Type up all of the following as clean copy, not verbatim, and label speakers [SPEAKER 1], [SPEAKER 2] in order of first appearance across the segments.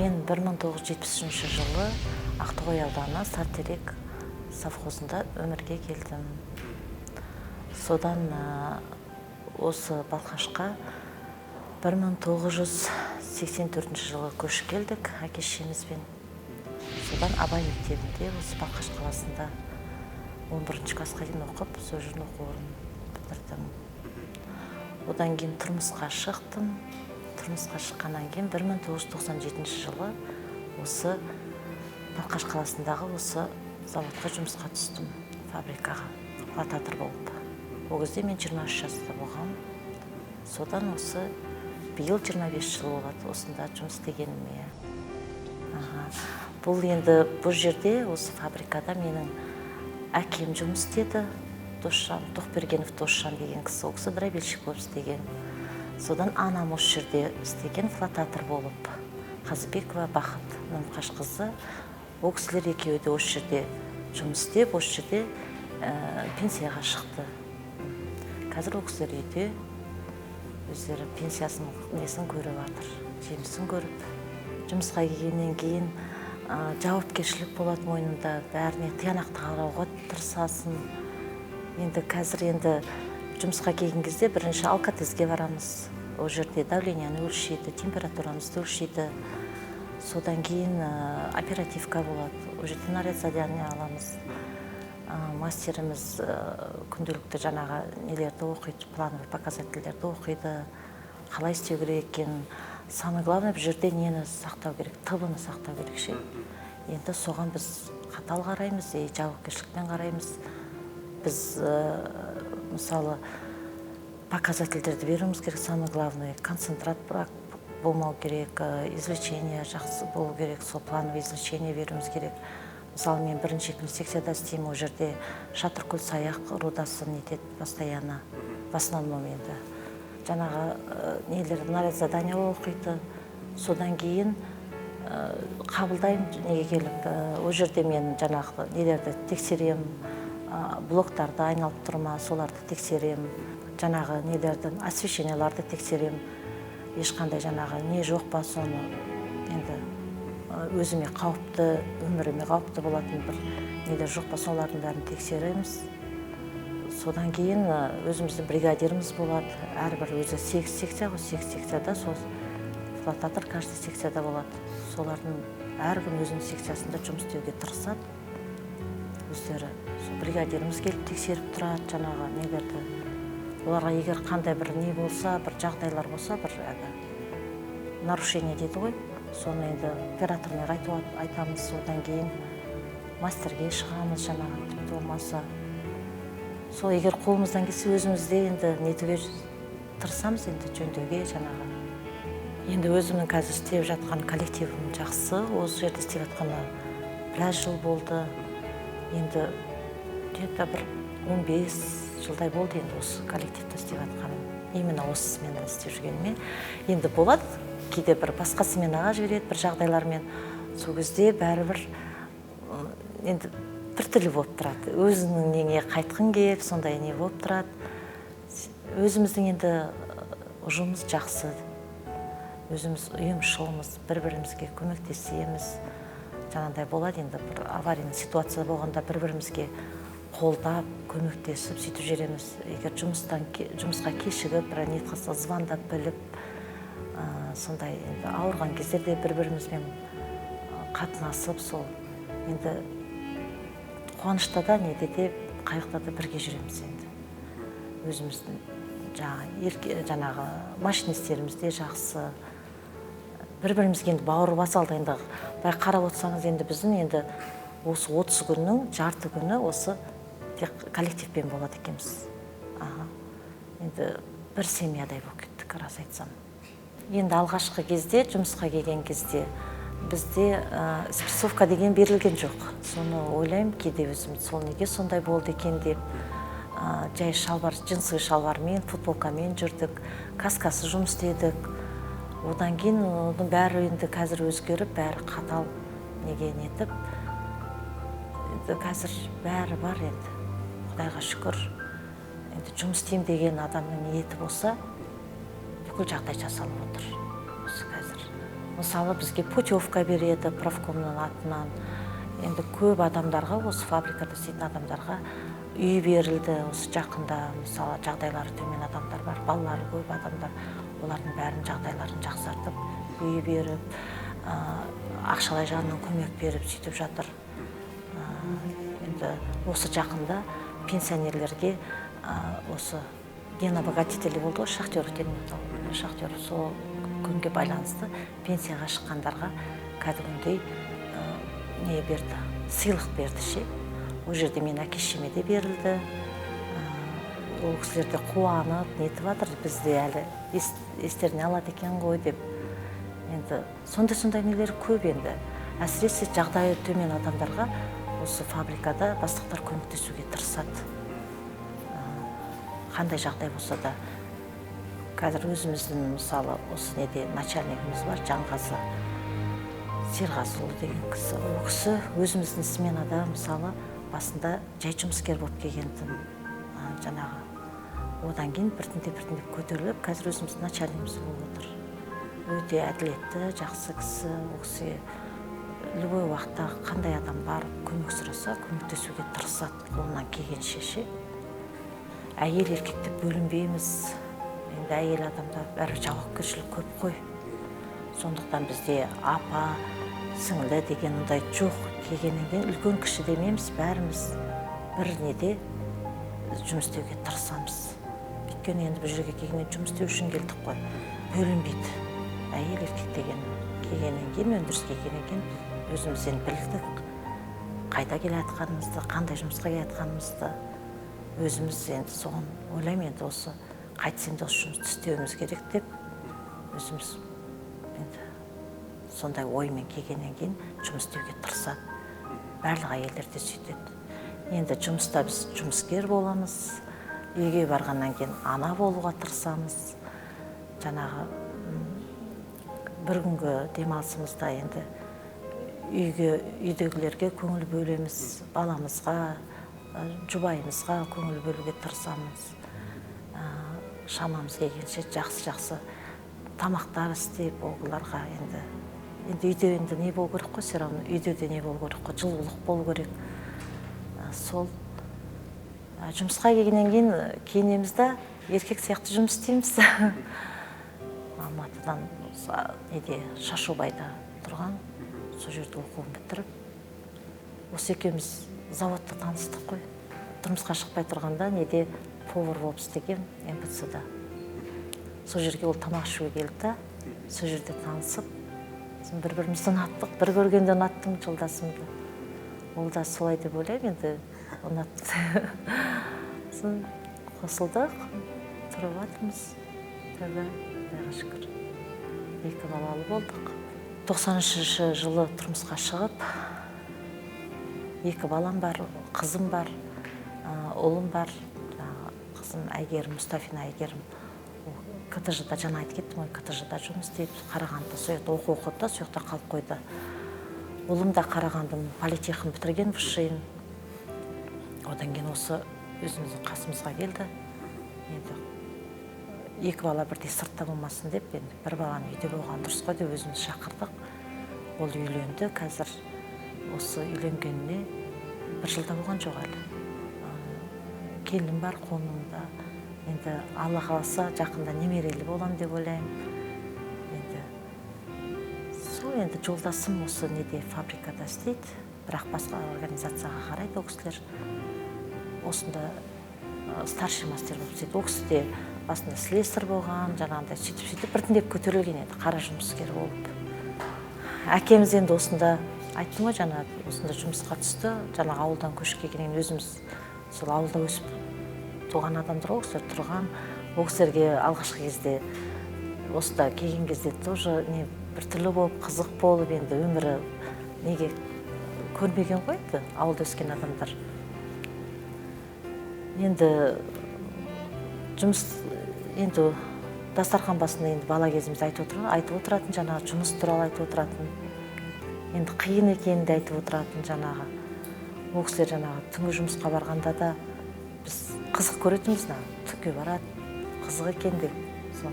[SPEAKER 1] Мен 1973 жылы Ақтоғай ауданы Сарытерек совхозында өмірге келдім. Содан осы Балқашқа 1984 жылы көшіп келдік әке шешемізбен. Содан Абай мектебінде осы Балқаш қаласында 11 классқа дейін оқып, сол жердің оқу орнын бітірдім. Одан кейін тұрмысқа шықтым. Тұрмысқа шыққаннан кейін 1997 жылы осы Балқаш қаласындағы осы заводқа жұмысқа түстім, фабрикаға флотатор болып. Ол кезде мен 23 жаста болғанмын. Содан осы биыл 25 жыл болады осында жұмыс істегеніме. Аха. Бұл енді бұл жерде, осы фабрикада менің әкем жұмыс істеді, Досжан Тоқбергенов. Досжан деген кісі, ол кісі дробильщик болып істеген. Содан анам осы жерде істеген флотатор болып, Қазыбекова Бақыт Нұрқашқызы. Ол кісілер екеуі де осы жерде жұмыс істеп, осы жерде пенсияға шықты. Қазір ол кісілер үйде өздері пенсиясының несін көріп жатыр, жемісін көріп. Жұмысқа келгеннен кейін жауапкершілік болады мойнында, бәріне тиянақты қарауға тырысасың. Енді қазір енді жұмысқа келген кезде бірінші алкотестке барамыз. Ол жерде давление ні өлшейді, температурамызды өлшейді. Содан кейін оперативка болады, ол жерде наряд задание аламыз. Мастеріміз күнделікті жаңағы нелерді оқиды, плановый показатель дерді оқиды, қалай істеу керек екенін. Самое главное, бұл жерде нені сақтау керек, ТБ ны сақтау керек ше. Енді соған біз қатал қараймыз и жауапкершілікпен қараймыз. Біз мысалы, показатель дерді беруіміз керек. Самое главное, концентрат брак болмау керек, извлечение жақсы болу керек, сол плановый извлечение беруіміз керек. Мысалы, мен бірінші, екінші секцияда істеймін. Ол жерде Шатыркөл, Саяқ рудасы нетеді постоянно, в основном. Енді жаңағы нелер, наряд задание оқиды. Содан кейін қабылдаймын неге келіп, ол жерде мен жаңағы нелерді тексеремін, блоктарды айналып тұр ма, соларды тексеремін, жаңағы нелерді, освещение ларды тексеремін, ешқандай жаңағы не жоқ па, соны. Енді өзіме қауіпті, өміріме қауіпті болатын бір нелер жоқ па, солардың бәрін тексереміз. Содан кейін өзіміздің бригадиріміз болады. Әрбір өзі сегіз секция ғой, сегіз секцияда сол флотатор каждый секцияда болады. Солардың әркім өзінің секциясында жұмыс істеуге тырысады өздері. Сол бригадиріміз келіп тексеріп тұрады жаңағы нелерді. Оларға егер қандай бір не болса, бір жағдайлар болса, бір әлгі нарушение дейді ғой, соны енді операторныйға айтамыз. Одан кейін мастерге шығамыз жаңағы. Тіпті болмаса, сол егер қолымыздан келсе, өзіміз де енді нетуге тырысамыз, енді жөндеуге жаңағы. Енді өзімнің қазір істеп жатқан коллективім жақсы. Осы жерде істеп жатқаныма біраз жыл болды енді, где-то бір 15 жылдай болды енді осы коллективте істеп жатқаным, именно осы сменада істеп жүргеніме. Енді болады, кейде бір басқа сменаға жібереді бір жағдайлармен. Сол кезде бәрібір енді біртүрлі болып тұрады, өзіңнің неңе қайтқың келіп, сондай не болып тұрады. Өзіміздің енді ұжымымыз жақсы, өзіміз ұйымшылмыз, бір бірімізге көмектесеміз. Жаңағыдай болады енді, бір аварийный ситуация болғанда бір бірімізге қолдап, көмектесіп, сөйтіп жүреміз. Егер жұмысқа кешігіп, бір не қылса, звондап біліп, сондай енді ауырған кездерде бір бірімізбен қатынасып, сол енді қуанышта да, неде де, қайғыда да бірге жүреміз. Енді өзіміздің жаңағы жаңағы машинистеріміз де жақсы, бір бірімізге енді бауыр баса алдық. Енді былай қарап отырсаңыз, енді біздің енді осы 30 күннің жарты күні осы тек коллективпен болады екенбіз. Аха. Енді бір семьядай болып кеттік, рас айтсам. Енді алғашқы кезде, жұмысқа келген кезде бізде спецовка деген берілген жоқ. Соны ойлаймын кейде өзім, сол неге сондай болды екен деп. Жай шалбар, джинсовый шалбармен, футболкамен жүрдік, каскасыз жұмыс істедік. Одан кейін оның бәрі енді қазір өзгеріп, бәрі қатал неге нетіп, енді қазір бәрі бар енді, құдайға шүкір. Енді жұмыс істеймін деген адамның ниеті болса, бүкіл жағдай жасалып отыр осы қазір. Мысалы, бізге путевка береді профкомның атынан. Енді көп адамдарға, осы фабрикада істейтін адамдарға үй берілді осы жақында. Мысалы, жағдайлары төмен адамдар бар, балалары көп адамдар, олардың бәрін жағдайларын жақсартып, үй беріп, ақшалай жағынан көмек беріп, сөйтіп жатыр. Енді осы жақында пенсионерлерге осы День обогатителей болды ғой, шахтеров, день шахтеров, сол күнге байланысты пенсияға шыққандарға кәдімгідей не берді, сыйлық берді ше. Ол жерде мен әке шешеме де берілді. Ол кісілер де қуанып нетіп жатыр, бізде әлі естеріне алады екен ғой деп. Енді сондай сондай нелер көп. Енді әсіресе жағдайы төмен адамдарға осы фабрикада бастықтар көмектесуге тырысады, қандай жағдай болса да. Қазір өзіміздің, мысалы, осы неде начальнигіміз бар, Жанғазы Серғазыұлы деген кісі. Ол кісі өзіміздің сменада, мысалы, басында жай жұмыскер болып келген-тін, жаңағы одан кейін біртіндеп біртіндеп көтеріліп, қазір өзіміздің начальнигіміз болып отыр. Өте әділетті, жақсы кісі. Ол кісіге любой уақытта қандай адам барып көмек сұраса, көмектесуге тырысады қолынан келгенше ше. Әйел, еркек деп бөлінбейміз. Енді әйел адамда бәрібір жауапкершілік көп қой, сондықтан бізде апа, сіңлі деген ондай жоқ. Келгеннен кейін үлкен кіші демейміз, бәріміз бір неде жұмыс істеуге тырысамыз, өйткені енді бұл жерге келгеннен жұмыс істеу үшін келдік қой. Бөлінбейді әйел, еркек деген. Келгеннен кейін, өндіріске келгеннен кейін өзіміз енді білдік қайда келе жатқанымызды, қандай жұмысқа келе жатқанымызды. Өзіміз енді соған ойлаймын, енді осы қайтсем де осы жұмысты істеуіміз керек деп, өзіміз енді сондай оймен келгеннен кейін жұмыс істеуге тырысады. Барлық әйелдер де сөйтеді. Енді жұмыста біз жұмыскер боламыз, үйге барғаннан кейін ана болуға тырысамыз. Жаңағы бір күнгі демалысымызда енді үйге, үйдегілерге көңіл бөлеміз, баламызға, жұбайымызға көңіл бөлуге тырысамыз. Шамамыз келгенше жақсы жақсы тамақтар істеп оларға. Енді үйде енді не болу керек қой, все равно үйде де не болу керек қой, жылулық болу керек. Сол жұмысқа келгеннен кейін киінеміз да, еркек сияқты жұмыс істейміз. Алматыдан неде, Шашубайда тұрған, сол жерде оқуын бітіріп, осы екеуміз заводта таныстық қой. Тұрмысқа шықпай тұрғанда неде повар болып істеген, МПЦ да. Сол жерге ол тамақ ішуге келді да, сол жерде танысып, сосын бір бірімізді ұнаттық. Бір көргенде ұнаттым жолдасымды, ол да солай деп ойлаймын, енді ұнатты. Сосын қосылдық, тұрып жатырмыз тәуба, Құдайға шүкір, екі балалы болдық. 93-жылы тұрмысқа шығып, екі балам бар, қызым бар, ұлым бар. Жаңағы қызым Әйгерім Мұстафина. Әйгерім ол КТЖ да, жаңа айтып кеттім ғой, КТЖ да жұмыс істейді Қарағандыда. Сол жақта оқу оқыды да, сол жақта қалып қойды. Ұлым да Қарағандының политехын бітірген, ВШИ-ін. Одан кейін осы өзіміздің қасымызға келді. Енді екі бала бірдей сыртта болмасын деп, енді бір баланың үйде болғаны дұрыс қой деп өзіміз шақырдық. Ол үйленді. Қазір осы үйленгеніне бір жылда болған жоқ әлі. Келінім бар қолымда. Енді Алла қаласа, жақында немерелі боламын деп ойлаймын. Енді сол, енді жолдасым осы неде, фабрикада істейді, бірақ басқа организацияға қарайды ол кісілер. Осында старший мастер болып істейді. Ол кісі де басында слесарь болған, жаңағындай, сөйтіп сөйтіп біртіндеп көтерілген енді қара жұмыскер болып. Әкеміз енді осында, айттым ғой жаңа, осында жұмысқа түсті. Жаңағы ауылдан көшіп келгеннен кейін, өзіміз сол ауылда өсіп туған адамдар ғой, ол кісілер тұрған. Ол кісілерге алғашқы кезде, осында келген кезде тоже не біртүрлі болып, қызық болып, енді өмірі неге көрмеген ғой енді ауылда өскен адамдар. Енді жұмыс, енді дастархан басында енді бала кезімізде айтып отыратын, жаңағы жұмыс туралы айтып отыратын, енді қиын екенін де айтып отыратын. Жаңағы ол кісілер жаңағы түнгі жұмысқа барғанда да біз қызық көретінбіз, мына түнге барады, қызық екен деп. Сол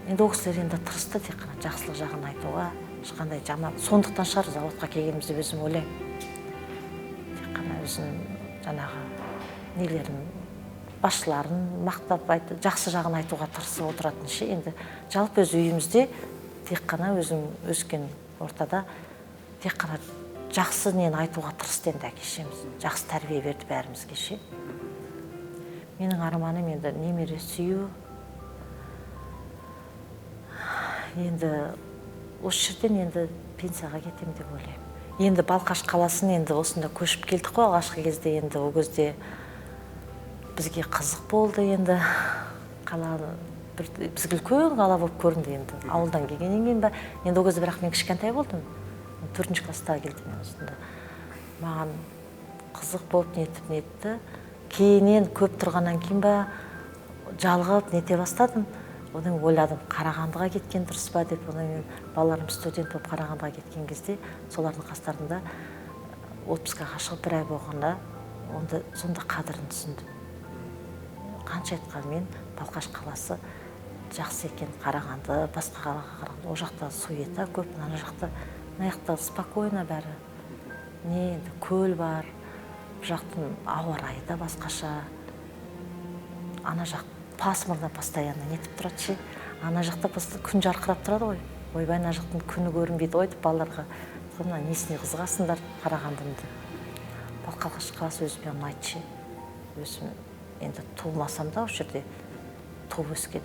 [SPEAKER 1] Енді ол кісілер енді тырысты тек қана жақсылық жағын айтуға, ешқандай жаман. Сондықтан шығар заводқа келгеніміз деп өзім ойлаймын. Тек қана өзім жаңағы нелерін, басшыларын мақтап айтып, жақсы жағын айтуға тырысып отыратын ше. Енді жалпы өз үйімізде тек қана өзім өскен ортада тек қана жақсы нені айтуға тырысты енді әке шешеміз. Жақсы тәрбие берді бәрімізге ше. Менің арманым енді немере сүю. Енді осы жерден енді пенсияға кетемін деп ойлаймын. Енді Балқаш қаласын енді осында көшіп келдік қой алғашқы кезде, енді ол кезде бізге қызық болды енді. Қала бір, бізге үлкен қала болып көрінді енді. Ауылдан келгеннен кейін ба, енді ол кезде бірақ мен кішкентай болдым. 4 класста келдім мен осында. Маған қызық болып нетіп нетті. Кейіннен көп тұрғаннан кейін ба жалығып нете бастадым. Одан ойладым, Қарағандыға кеткен дұрыс па деп. Одан кейін балаларым студент болып Қарағандыға кеткен кезде солардың қастарында отпускаға шығып бір ай болғанда, онда сонда қадірін түсіндім. Қанша айтқанмен Балқаш қаласы жақсы екен, Қарағанды басқа қалаға қарағанда ол жақта суета көп, ана жақта, мына жақта спокойно бәрі. Не енді көл бар, бұл жақтың ауа райы да басқаша. Ана жақ пасмурно постоянно нетіп тұрады ше. Ана жақта просто күн жарқырап тұрады ғой. Ойбай, ана жақтың күні көрінбейді ғой деп балаларға. Мына несіне қызығасыңдар Қарағандының деп. Балқаш қаласы өзіме ұнайды ше. Өзім енді туылмасам да осы жерде туып өскен.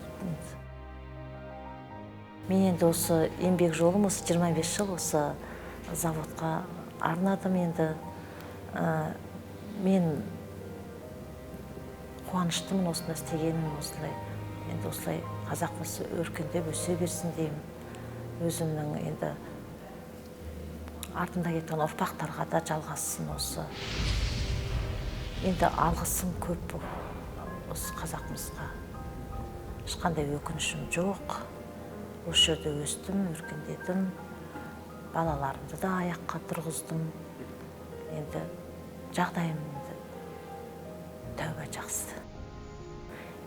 [SPEAKER 1] Мен енді осы еңбек жолым осы 25 жыл осы заводқа арнадым енді. Мен қуаныштымын осында істегенім, осылай. Енді осылай қазақмыз өркендеп өсе берсін деймін. Өзімнің енді артымда кеткен ұрпақтарға да жалғассын осы. Енді алғысым көп осы қазақмызға. Ешқандай өкінішім жоқ. Осы жерде өстім, өркендедім. Балаларымды да аяққа тұрғыздым. Енді жағдайым енді тәуба жақсы.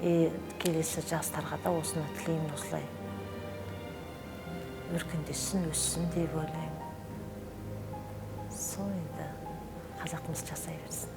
[SPEAKER 1] И келесі жастарға да осыны тілеймін, осылай өркендесін, өссін деп ойлаймын. Сол енді қазақмыз жасай берсін.